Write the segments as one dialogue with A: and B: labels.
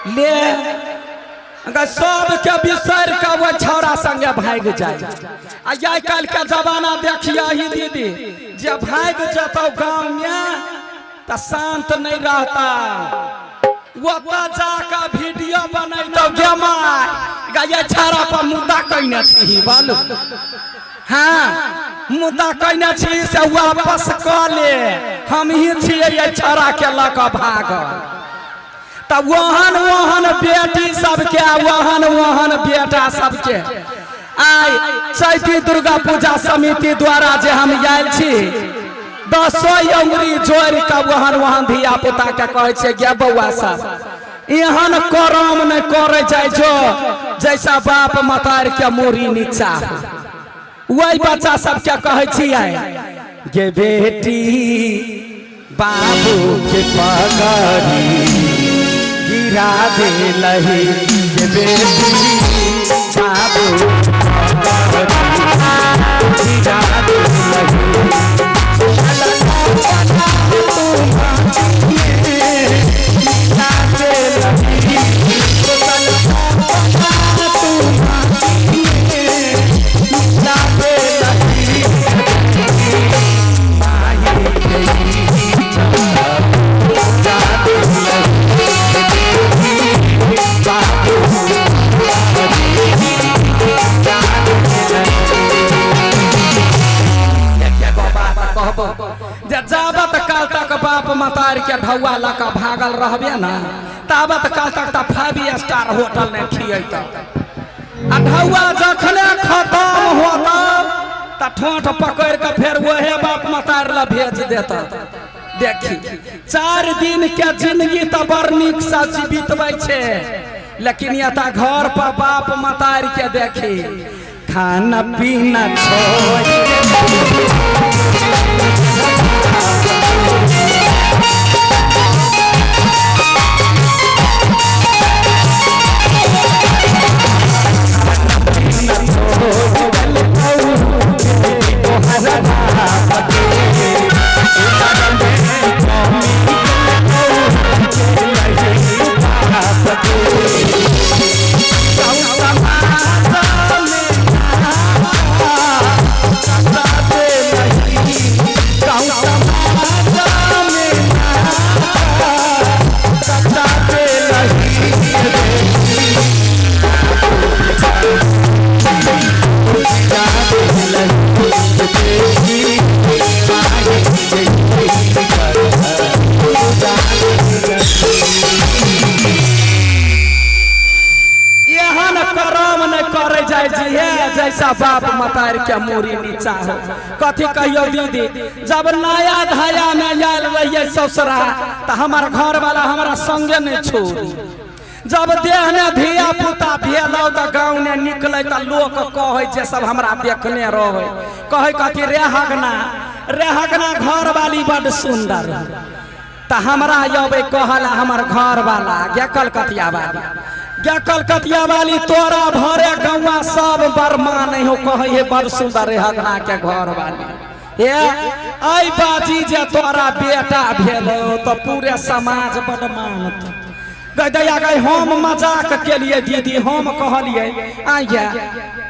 A: ले अगर सबके बिसरि कऽ ओहि छौड़ा संगे भागि जाय। आ आइ काल्हि के जमाना देखिए ही दीदी, जे भागि जेतौ गाँवमे तऽ शान्त नहि रहता, ओतऽ जाकऽ वीडियो बनैतौ, गे माय गे छौड़ा पर मुद्दा कैने छी बोलू, हाँ मुद्दा कैने छी से वापस कऽ ले, हम ही छियै एहि छौड़ा के लऽ कऽ भागल। तऽ ओहन ओहन बेटी सबके आ ओहन ओहन बेटा सबके आइ चैती दुर्गा पूजा समिति द्वारा जे हम आयल छी, दसो अंगुरी जोड़ि कऽ ओहन ओहन धिया पुता के कहै छियै, गे बौआ सब, एहन करम नहि करै जाइ जो जैसा बाप मतार के मूड़ी नीचा। वही बच्चा सबके कहै छियै, गे बेटी बाबू के पगड़ी गिरा देलही, गे बेटी बाबू पगड़ी गिरा देलही, जे जाबत काल तक बाप मतार के ढौआ लऽ कऽ भागल रहबे ने, ताबत काल तक तऽ 5 स्टार होटल नहि खियैत, आ ढौआ जखने खतम होता तऽ ठोंठ पकड़ि कऽ फेर ओहे बाप मतार लए भेज देता। देखी 4 दिन के जिंदगी तऽ बड़ नीक से बितबै छै, लेकिन एतऽ घर पर बाप मतार के देखी खाना पीना छोड़ एहन करम नहि करे जाय जी हे जैसा बाप मतार के मूड़ी नीचा हो। कथी कहियो दीदी, जब नया धाया में आयल रहिए ससुरा तऽ हमर घर वाला हमरा संगे नहीं छोड़ी, जब देह में धिया पुता भेलौ तऽ गाँव ने निकले तऽ लोक कहै जे सब हमरा देखने रहे, कहै कथी रे हगना, रे हगना घर वाली बड सुंदर। तऽ हमरा अबै कहला हमर घर वाला, गे कलकतिया वाली, गे कलकतिया वाली तोरा भरे गौआ सब बरमा नहीं हो, कहै हे बड़ सुंदर रे हगना के घर वाली। हे ऐ बाजी जे तोरा बेटा भेलो तऽ पूरे समाज बड मानत। गै दैया गै हम मजाक केलिए दीदी, हम कहलिए आइया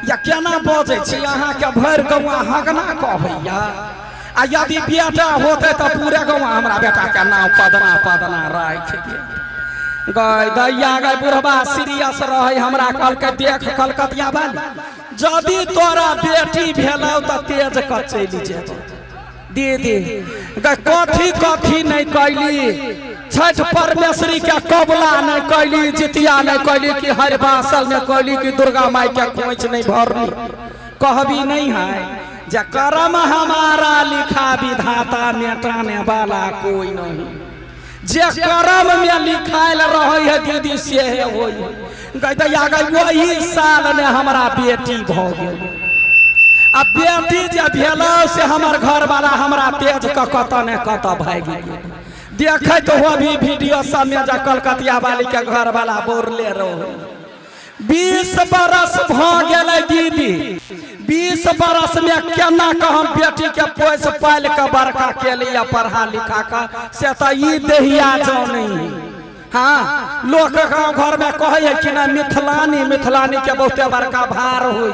A: या केना बजै छी, अहाँके भरि गौआ हगना कहैया, आ यदि बेटा होते तऽ पूरे गौआ हमरा बेटा के नाम पदना पदना राखि देत। गै दैया गै बुढ़बा सीरियस रहै, हमरा कहलकै देख कलकतिया वाली यदि तोरा बेटी भेलौ तऽ तेज कऽ चलि जेबौ। दीदी गै कथी कथी नहीं कैली, छठ परमेश्वरी के कबला नहीं कैली, जितिया नहीं कैली, कि हरिबासल नहीं कैली, कि दुर्गा माई के खोइछ नहीं भरली। कहबी नहीं है जे कर्म हमारा लिखा विधाता मिटाने वाला कोई नहीं, जे कर्म में लिखायल रहे है दीदी से होई। गै दैया गै वही साल ने हमरा बेटी भऽ गेल, आ बेटी जे भेलौ से हमर घर वाला हमरा तेज कऽ कतऽ ने कतऽ भागि गेल। देखैत हो भी वीडियो सब में जे कलकतिया वाली के घर वाला बोरले रहे। 20 बरस भऽ गेलै दीदी, 20 बरस में केना कऽ हम बेटी के पोसि पालि कऽ बड़का केलियै पढ़ा लिखा कऽ, से तऽ ई देहिया जानै। हाँ, लोक गाँव घर में कहै है कि ना मिथिलानी, मिथिलानी के बहुते बड़का भार होई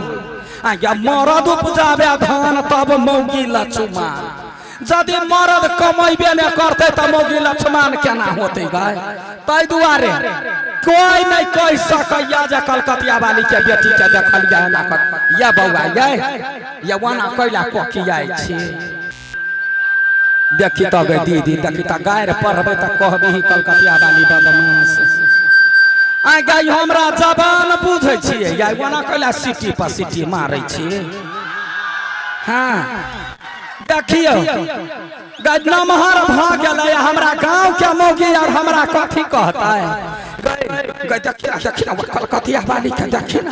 A: आ मरद उपजाबे धान तब मौगी लक्ष्मण। यदि मरद कमेबे ने करते त मौगी लक्ष्मण केना होते गाय? ताहि दुआरे कोई नहीं कह सकैया जे कलकतिया वाली के बेटी के देखलियै एना कर या बौआ ये या ओना कैला कोकियाइ छी। देखी त गे दीदी, देखी त गारि पढ़बै त कहबही कलकतिया वाली बदमाश। आ गाय हमरा जबान बुझै छियै या ओना कैला सीटी पर सीटी मारै छी। हाँ देखियौ नमहर भऽ गेलै हमरा गाँव के मौगी और हमरा कथी कहतै। देखी ना कलकतिया वाली के देखी ना,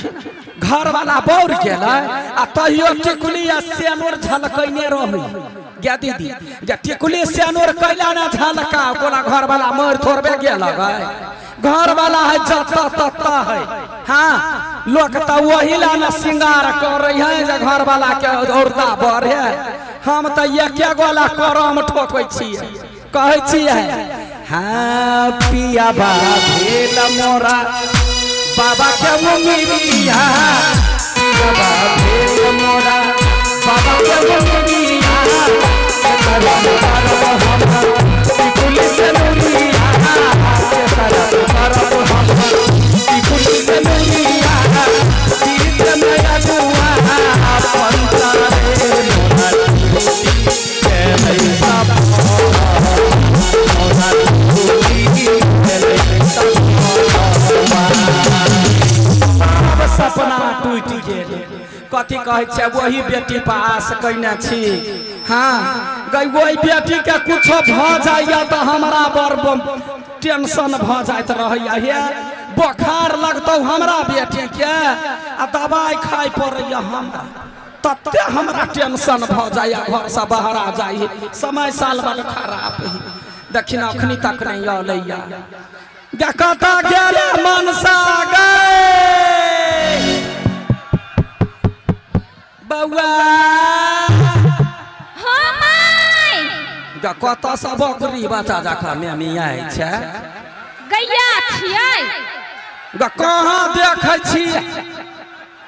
A: घर वाला बौर गेलै आ तहियो टिकुली आ सेनूर झलकैने रहै। गे दीदी जे टिकुली सेनूर कैला ना झलका, कोना घर वाला मरि थोड़बे गेल गए। घर वाला है जतऽ ततऽ है। हाँ, लोक तऽ वही ला ना श्रृंगार करै है जे घर वाला के औरदा बढ़े। हम तऽ एके गोला करम ठोकै छियै, कहै छियै हाँ पिया भेल मोरा बाबा के मुंगरिया, पिया भेल मोरा बाबा के मुंगरिया, सपना टूटि गेल। कथी कहै छै वही बेटी पर आस कैने छी। हाँ गई वही बेटी के कुछो भऽ जाइया तऽ हमरा बड़ टेंशन भऽ जाइत रहैया। हे बोखार लगतौ हमरा बेटी के आ दवाइ खाइ पड़ैया हमरा, तते हमरा टेंशन भऽ जाइया। घरसँ बाहर आ जाइ समय साल बड़ खराब है। देखिन अखनी तक नहीं अलैया। कतऽ गेलै मनसा गै बौआ?
B: हाँ my
A: कतऽ सँ बकरी बच्चा जकाँ मेमियाइ छै?
B: गैया छियै।
A: कहाँ देखै छियै?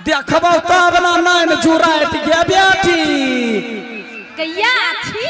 A: देखबौ तब ने नैन जुड़ाइत गे बेटी।
B: गैया छी।